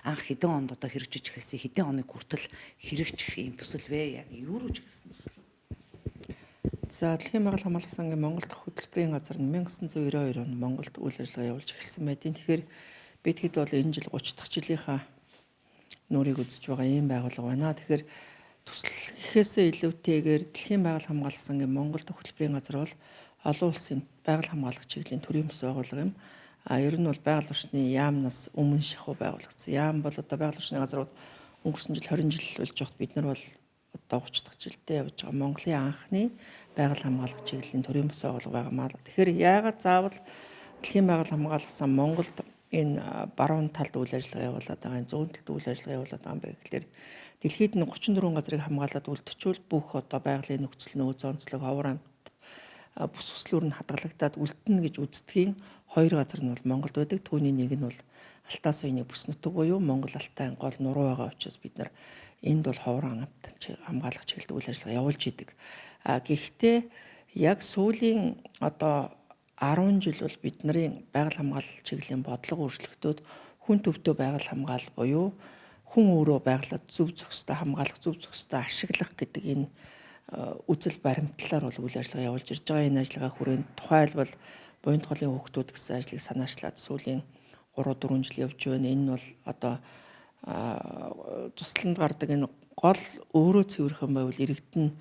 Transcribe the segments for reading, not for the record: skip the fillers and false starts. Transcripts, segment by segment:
Анх хэдэн онд одоо хэрэгжиж эхэлсэн, хэдэн оныг хүртэл хэрэгжих ийм төсөл вэ? Яг юу руу чиглэсэн төсөл вэ? За, Дэлхийн байгаль хамгаалах сангийн Монгол дахь хөтөлбөрийн газар нь 1992 онд Монголд үйл ажиллагаа явуулж эхэлсэн байдیں۔ Тэгэхээр бид хэд бол энэ жил 30 дахь жилийнхаа нүрийг үзэж байгаа ийм байгууллага байна. Тэгэхээр төсөл гэхээсээ илүүтэйгээр Дэлхийн байгаль хамгаалах сангийн Монгол дахь хөтөлбөрийн газар бол олон улсын байгаль хамгаалах чиглэлийн төрийн бус байгууллага юм. А ер нь бол байгаль орчны яамнаас өмнө шахуу байгуулагдсан. Яам бол одоо байгаль орчны газрууд өнгөрсөн жил 20 жил болж байхад бид нар бол одоо 30 дахь жилдээ явж байгаа Монголын анхны байгаль хамгаалах чиглэлийн төрийн бус байгууллага байгаамаа. Тэгэхээр яагаад заавал Дэлхийн байгаль хамгаалах сан Монголд энэ баруун талд үйл ажиллагаа явуулаад байгаа, энэ зүүн талд үйл ажиллагаа явуулаад байгаа юм бэ гэхлээр дэлхийд нь 34 газрыг хамгаалаад үлдчихвэл бүх одоо байгалийн нөхцөл, нөөц, онцлог, ховор амьт бүс хүслүүр нь хадгалагдаад үлдэнэ гэж үздгийн хоёр газар нь бол Монголд байдаг. Түүний нэг нь бол Алтай соёны бүс нутаг буюу Монгол Алтайн гол нуруу байгаа учраас бид нар энд бол ховор амьт хамгаалах чиглэлд үйл ажиллагаа явуулж идэг. А гэхдээ яг сүүлийн одоо 10 жил бол бидний байгаль хамгаалал чиглэлийн бодлого өөрчлөгдөөд хүн төвтөө байгаль хамгаалал буюу хүн өөрөө байгалаа зөв зохистой хамгаалах, зөв зохистой ашиглах гэдэг энэ үзэл баримтлалаар бол үйл ажиллагаа явуулж ирж байгаа. Энэ ажиллагаа хүрээнд тухайлбал буян толгойн хүүхдүүд гэсэн ажлыг санаачлаад сүүлийн 3 4 жил явж байна. Энэ нь бол одоо тусланд гардаг энэ гол өөрөө цэвэрхэн байвал иргэд нь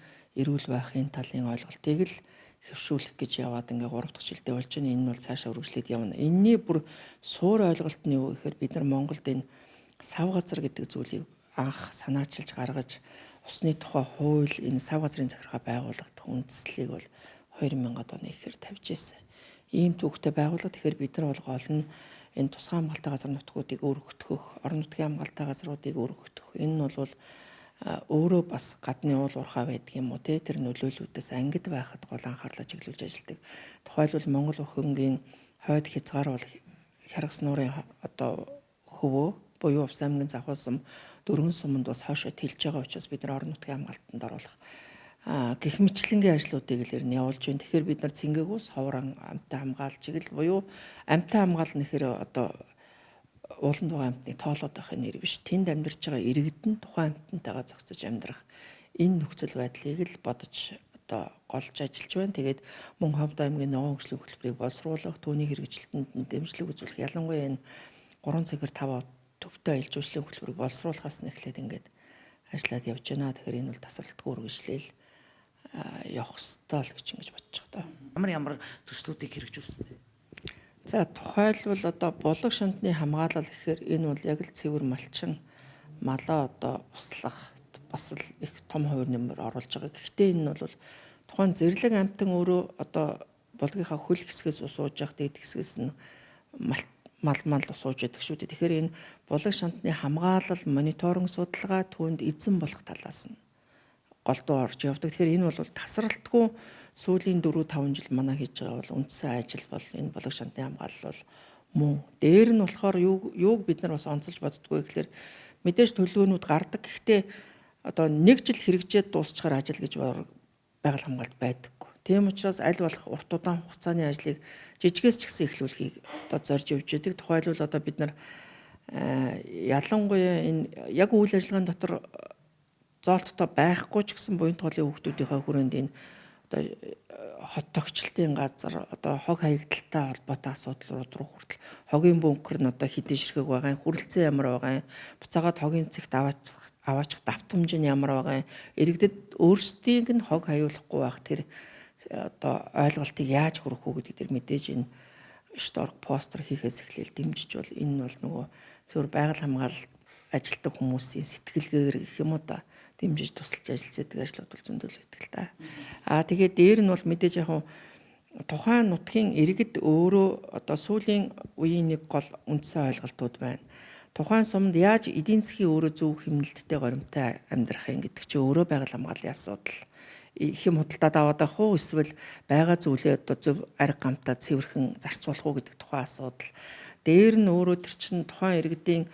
эрүүл байхын талын ойлголтыг л хэвшүүлэх гэж яваад ингээ 3 дахь жилдээ болж байна. Энэ нь бол цаашаа үргэлжлээд явна. Энийний бүр суур ойлголт нь юу гэхээр бид нар Монголд энэ сав газар гэдэг зүйлийг анх санаачилж гаргаж усны тухай хууль, энэ сав газрын захиргаа байгуулагдах үндслийг бол 2000-ад оны ихээр тавьж ирсэн. Ийм түүхтэй байгууллага. Тэгэхээр бид нар бол гол нь энэ тусгай хамгаалалтын газар нутгуудыг өргөтгөх, орон нутгийн хамгаалалтын газруудыг өргөтгөх. Энэ нь бол өөрөө бас гадны уул уурхай байдаг юм уу те, тэр нөлөөллүүдээс ангид байхад гол анхаарлаа чиглүүлж ажилладаг. Тухайлбал Монгол өхөнгийн хойд хязгаар бол Хяргас нуурын одоо хөвөө буюу Увс аймгийн Завхаа сум, дөрвөн суманд бас хойшоо тэлж байгаа учраас бид нар орон нутгийн хамгаалтанд оруулах гэх мэтлэнгийн ажлуудыг л ер нь явуулж байна. Тэгэхээр бид нар цэнгэг ус, ховор амтай хамгаалж чиглэл буюу амтай хамгаална гэхээр одоо ууланд байгаа амьтныг тоолоод байхын нэр биш. Тэнд амьдарч байгаа иргэд нь тухайн амьтантайгаа зохицож амьдрах энэ нөхцөл байдлыг л бодож одоо голж ажиллаж байна. Тэгээд мөн Ховд аймгийн ногоон хөгжлийн хөтөлбөрийг боловсруулах, түүний хэрэгжилтэнд дэмжлэг үзүүлэх, ялангуяа энэ 3 цэгэр 5 төвтэй аялал жуулчлалын хөтөлбөрийг боловсруулахаас нь эхлээд ингээд ажиллаад явж байна. Тэгэхээр энэ бол тасралтгүй үргэлжлээл явах ёстой л гэж ингэж бодож байгаа даа. Ямар ямар төслүүдийг хэрэгжүүлсэн бэ? За, тухайлбал одоо булаг шантны хамгаалал гэхээр энэ бол яг л цэвэр малчин малаа одоо услах бас л их том хувир нэмэр оруулж байгаа. Гэхдээ энэ нь бол тухайн зэрлэг амьтан өөрөө одоо булгийнхаа хөл хэсгээс ус ууж явах, дээд хэсгээс нь мал мал мал ус ууж яадаг шүү дээ. Тэгэхээр энэ булаг шантны хамгаалал, мониторинг судалгаа, түүнд эзэн болох талаас нь голдуу орж явдаг. Тэгэхээр энэ бол тасралтгүй сүүлийн 4 5 жил манай хийж байгаа бол үндсэн ажил бол энэ булаг шантны хамгаалал бол мөн. Дээр нь болохоор юуг бид нар бас онцолж боддгоо гэхлээр мэдээж төлөвлөгөөнүүд гардаг. Гэхдээ одоо нэг жил хэрэгжээд дуусчихаар ажил гэж байгаль хамгаалалт байдаггүй. Тийм учраас аль болох урт удаан хугацааны ажлыг жижигээс ч гэсэн эхлүүлэхийг одоо зорж явж байдаг. Тухайлбал одоо бид нар ялангуяа энэ яг үйл ажиллагааны дотор зоолттой байхгүй ч гэсэн буян толын хүүхдүүдийнхээ хүрээнд энэ одоо хот тогтчлтын газар одоо хог хаягдaltaй холбоотой асуудлууд руу хүртэл хогийн бункер нь одоо хэдэн ширхэг байгаа юм, хүрэлцэн ямар байгаа юм, буцаагаад хогийн цэгт аваачих давтамж нь ямар байгаа юм, иргэдэд өөрсдийг нь хог хаюулахгүй байх тэр одоо ойлголтыг яаж хүргэх үү гэдэг тэр мэдээж энэ шторг постэр хийхээс эхлээл дэмжиж бол энэ нь бол нөгөө зөвхөн байгаль хамгаалалт ажилтдаг хүмүүсийн сэтгэлгээгээр гэх юм уу да дэмжиж тусалж ажиллаж байдаг ажлууд бол зөндөл байдаг л да. Аа, тэгээд дээр нь бол мэдээж яг тухайн нутгийн иргэд өөрөө одоо сүүлийн үеийн нэг гол үндсэн ойлголтууд байна. Тухайн сумд яаж эдийн засгийн өөрөө зөв хэмнэлттэй горимтой амьдрах юм гэдэг чинь өөрөө байгаль хамгааллын асуудал. Хэм худалдаад аваад авах уу, эсвэл байгаа зүйлээ одоо зөв арга гамтаа цэвэрхэн зарцуулах уу гэдэг тухайн асуудал. Дээр нь өөрөө тэр чинь тухайн иргэдийн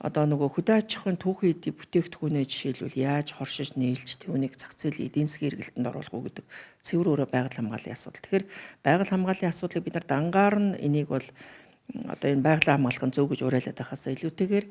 одоо нөгөө хөдөө аж ахуйн түүхэн эдийн бүтээгдэхүүнээ жишээлбэл яаж хоршиж нийлж түүнийг зах зээл эдийн засгийн эргэлтэнд оруулах уу гэдэг цэвэр өөрөө байгаль хамгааллын асуудал. Тэгэхээр байгаль хамгааллын асуудлыг бид нар дангаар нь энийг бол одоо энэ байгалийн хамгаалах нь зөв гэж уриалаад байхаасаа илүүтэйгээр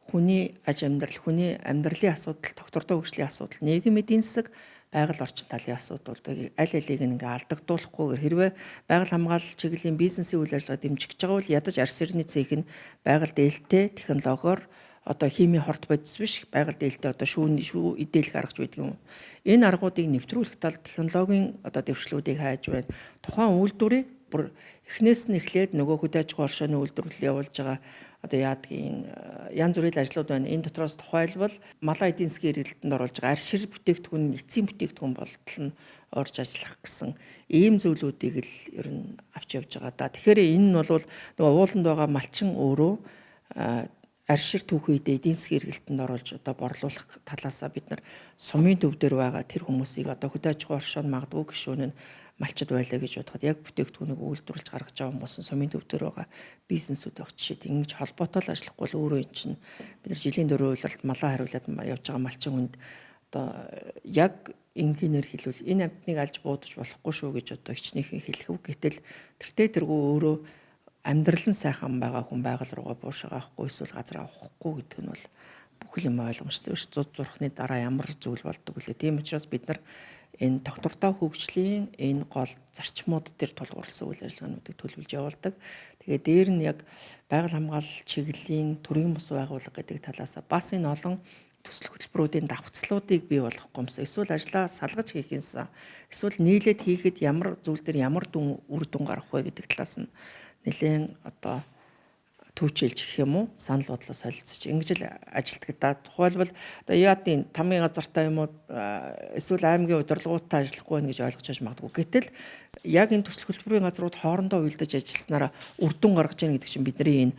Хүний аж амьдрал, хүний амьдралын асуудал, тогтвортой хөгжлийн асуудал, нийгэм эдийн засаг, байгаль орчин талын асуудлуудыг аль алийг ингээ алдагдуулахгүйгээр хэрвээ байгаль хамгаалал чиглэлийн бизнесийн үйл ажиллагаа дэмжих гэж байгаа бол ядаж арс эрдний цех нь байгаль дээлтэй технологиор одоо химийн хорт бодис биш байгаль дээлтэй одоо шүү эдээлэх аргач байдаг юм. Энэ аргуудыг нэвтрүүлэх тал технологийн одоо дэвшлүүдийг хайж байна. Тухайн үйлдвэрийг бүр эхнээс нь эхлээд нөгөө хөдөө аж ахуйн оршооны үйлдвэрлэл явуулж байгаа одоо яадгийн янз бүрийн ажлууд байна. Энэ дотроос тухайлбал малай эдийн засгийн эргэлтэнд оруулж байгаа аршир бүтээгдэхүүн нь эцсийн бүтээгдэхүүн болтол нь орж ажиллах гэсэн ийм зүйлүүдийг л ер нь авч явж байгаа да. Тэгэхээр энэ нь бол нөгөө ууланд байгаа малчин өөрөө аршир түүхийдээ эдийн засгийн эргэлтэнд оруулж одоо борлуулах талаасаа бид нар сумын төв дээр байгаа тэр хүмүүсийг одоо хөдөө аж ахуйн оршоо нь магадгүй гишүүн нь малчид байлаа гэж бодоход яг бүтээгдэхүүнийг үйлдвэрлэж гаргаж байгаа хүмүүс нь сумын төв дээр байгаа бизнесүүд байх жишээ ингэж холбоотой л ажиллахгүй бол өөрөө эн чинь бид нар жилийн дөрвөн улиралд малаа хариулаад явж байгаа малчин хүнд одоо яг энгийнээр хэлвэл энэ амьтныг алж буудаж болохгүй шүү гэж одоо хичнэхэн хэлэх үг. Гэтэл тэртээ тэргүй өөрөө амьдрал нь сайхан байгаа хүн байгаль руугаа буушаа авахгүй эсвэл газар авахгүй гэдэг нь бол бүх юм ойлгомжтой биш. Зуд зурхны дараа ямар зүйл болдог вүлээ. Тийм учраас бид нар энэ тогтвортой хөгжлийн энэ гол зарчмууд дээр тулгуурласан үйл ажиллагаануудыг төлөвлөж явуулдаг. Тэгээ дээр нь яг байгаль хамгаалал чиглэлийн төрийн бус байгууллага гэдэг талаас бас энэ олон төсөл хөтөлбөрүүдийн давхцлуудыг бий болгох гомс эсвэл ажлаа салгаж хийх юмсан эсвэл нийлээд хийхэд ямар зүйл дээр ямар дүн үр дүн гарах вэ гэдэг талаас нь нэлээд одоо түүчэлж гэх юм уу санал бодлоо солилцож ингэж л ажилтдаг да. Тухайлбал одоо яадын тамгын газартай юм уу эсвэл аймгийн удирдлагуудтай ажиллахгүй байх гэж ойлгож байж магадгүй. Гэтэл яг энэ төсөл хөтөлбөрийн газрууд хоорондоо уялдаж ажилласнараа үр дүн гаргаж яах гэдэг чинь бидний энэ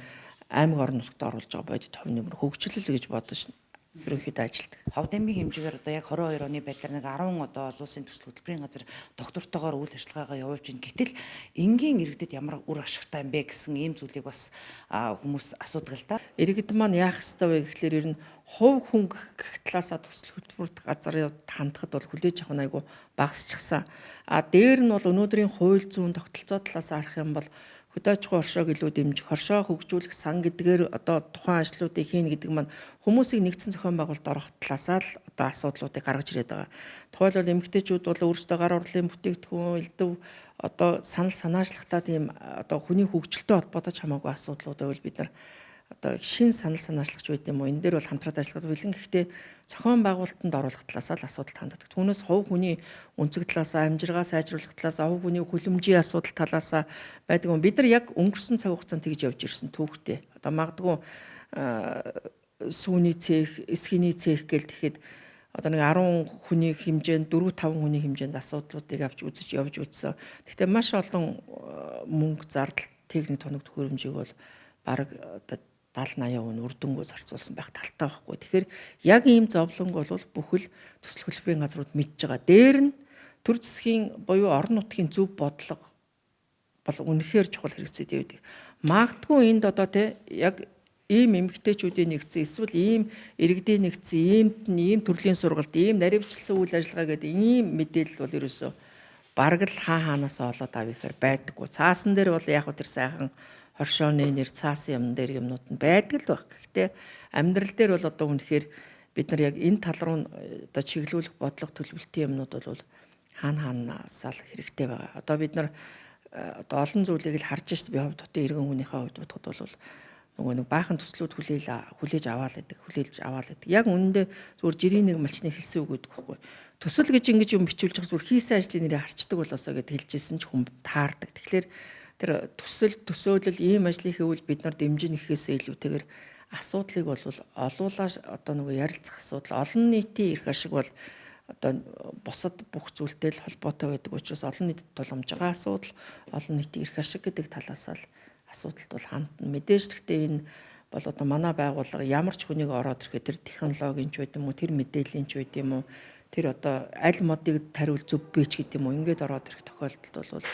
аймаг орон нутагт оруулж байгаа бодит хувь нэмэр хөгжлөл гэж бодож ерөнхийдөө ажилтдаг. Ховд аймгийн хэмжээгээр одоо яг 22 оны байдлаар нэг 10 одоо олон улсын төсөл хөтөлбөрийн газар тогтвортойгоор үйл ажиллагаагаа явуулж байна. Гэтэл энгийн иргэдэд ямар үр ашигтай юм бэ гэсэн ийм зүйлийг бас хүмүүс асуудаг л да. Иргэд маань яах ёстой вэ гэхлээр ер нь хувь хүн гэх талаасаа төсөл хөтөлбөрт газар хандахад бол хүлээж авах нь айгүй багасчихсан. А дээр нь бол өнөөдрийн хууль зүйн тогтолцоо талаас харах юм бол хөдөө аж ахуйн оршоог илүү дэмжих, хоршоо хөгжүүлэх сан гэдгээр одоо тухайн ажлуудыг хийнэ гэдэг маань хүмүүсийг нэгдсэн зохион байгуулалт орох талаасаа л одоо асуудлуудыг гаргаж ирээд байгаа. Тухайлбал эмэгтэйчүүд бол өөрсдөө гар хурлын бүтээгдэхүүн, элдв одоо санал санаачлахтаа тийм одоо хүний хөгжилтэй холбоотой ч хамаагүй асуудлууд байвал бид нар одоо шин санал санаачлагч байд юм уу? Энэ дээр бол хамтраад ажиллахад бэлэн. Гэхдээ зохион байгуулалтанд оруулах талаасаа л асуудал ханддаг. Түүнээс хувь хүний өнцөг талаасаа, амжиргаа сайжруулах талаасаа, хувь хүний хүлэмжийн асуудал талаасаа байдаг юм. Бид нар яг өнгөрсөн цаг хугацаанд тэгж явж ирсэн түүхтэй. Одоо магадгүй сүүний цех, эсхиний цех гэл тэгэхэд одоо нэг 10 хүний хэмжээнд 4 5 хүний хэмжээнд асуудлуудыг авч үзэж явж үзсэн. Гэхдээ маш олон мөнгө зардал, техник тоног төхөөрөмжийг бол бараг одоо 70 80% үр дүнгөө зарцуулсан байх талтай байхгүй. Тэгэхээр яг ийм зовлонг бол бүхэл төсөл хөтөлбөрийн газрууд мэдж байгаа. Дээр нь төр засгийн буюу орон нутгийн зөв бодлого бол үнэхээр чухал хэрэгцээтэй байдаг. Магадгүй энд одоо те яг ийм эмэгтэйчүүдийн нэгдсэн эсвэл ийм иргэдийн нэгдсэн иймд нь ийм төрлийн сургалт, ийм наривчлсан үйл ажиллагаа гэдэг ийм мэдээлэл бол ерөөсөө бараг л хаа хаанаас олоод авъя гэхээр байдаггүй. Цаасан дээр бол яг тэр сайхан хоршооны нэр цаасан юм дээр юмнууд нь байдаг л баг. Гэхдээ амьдрал дээр бол одоо үнэхээр бид нар яг энэ тал руу одоо чиглүүлэх бодлого төлөвлөлтийн юмнууд бол хаана хаанаас л хэрэгтэй байгаа. Одоо бид нар одоо олон зүйлийг л харж шít би хувьд хотын иргэн хүнийхээ хувьд бодоход бол нөгөө нэг баахан төслүүд хүлээж аваал гэдэг, хүлээлж аваал гэдэг. Яг үнэндээ зүгээр жирийн нэг малчны хэлсэн үг гэдэг байхгүй. Төсөл гэж ингэж юм бичүүлж байгаа зүгээр хийсэн ажлын нэрийг харчдаг болосоо гэд хэлжсэн ч хүн таардаг. Тэгэхээр тэр төсөл төсөөлөл ийм ажлыг хийвэл бид нар дэмжин гэхээсээ илүүтэйгээр асуудлыг бол олуулаа одоо нөгөө ярилцах асуудал олон нийтийн эрх ашиг бол одоо бусад бүх зүйлтэй л холбоотой байдаг учраас олон нийтэд тулгамж байгаа асуудал олон нийтийн эрх ашиг гэдэг талаас л асуудалд бол хандна. Мэдээж гэхдээ энэ бол одоо манай байгууллага ямар ч хүнийг ороод ирэхэд тэр технологийн ч байд юм уу, тэр мэдээллийн ч байд юм уу, тэр одоо аль модыг тариул зөв бэ ч гэдэг юм уу, ингээд ороод ирэх тохиолдолд бол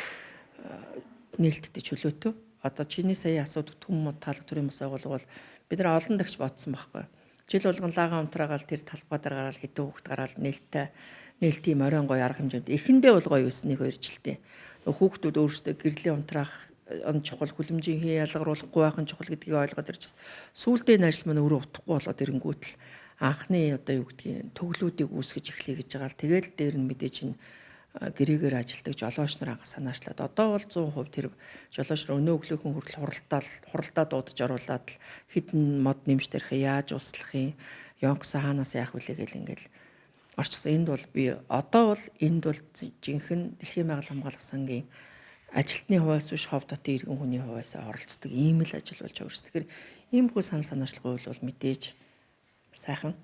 нээлттэй чөлөөтэй. Одоо чиний сая асуудаг түн мод таалаг төрийн бас байгууллага бол бид нар олон дагч бодсон байхгүй. Жил болгон лагаан унтраагаал тэр талбай дээр гараал хэдэн хүүхэд гараал нээлттэй нээлтийн морин гоё арга хэмжээнд эхэндээ бол гоё байсан нэг хоёр жилдээ. Хүүхдүүд өөрсдөө гэрлийн унтраах он чухал, хүлэмжийн хий ялгаруулахгүй байх нь чухал гэдгийг ойлгоод ирж сүүлдээ энэ ажил маань өөрөө утгагүй болоод ирэнгүүт л анхны одоо юу гэдгийг төглүүдийг үүсгэж эхлэе гэж байгаа л тэгэл дээр нь мэдээж энэ гэрээгээр ажилдаг жолооч нар анх санаачлаад одоо бол 100% тэр жолооч нар өнөө өглөөхөн хүртэл хуралдаа дуудаж оруулаад л хэдэн мод нэмж тарих, яаж услах юм, ёнксо хаанаас яах вүлээ гэл ингээл орчихсон. Энд бол би одоо бол энд бол жинхэнэ дэлхийн байгаль хамгаалах сангийн ажилтны хувьас биш хов дотын иргэн хүний хувьас оролцдог ийм л ажил болж хувирсан. Тэгэхээр иймэрхүү санал санаачлалгүй бол мэдээж сайхан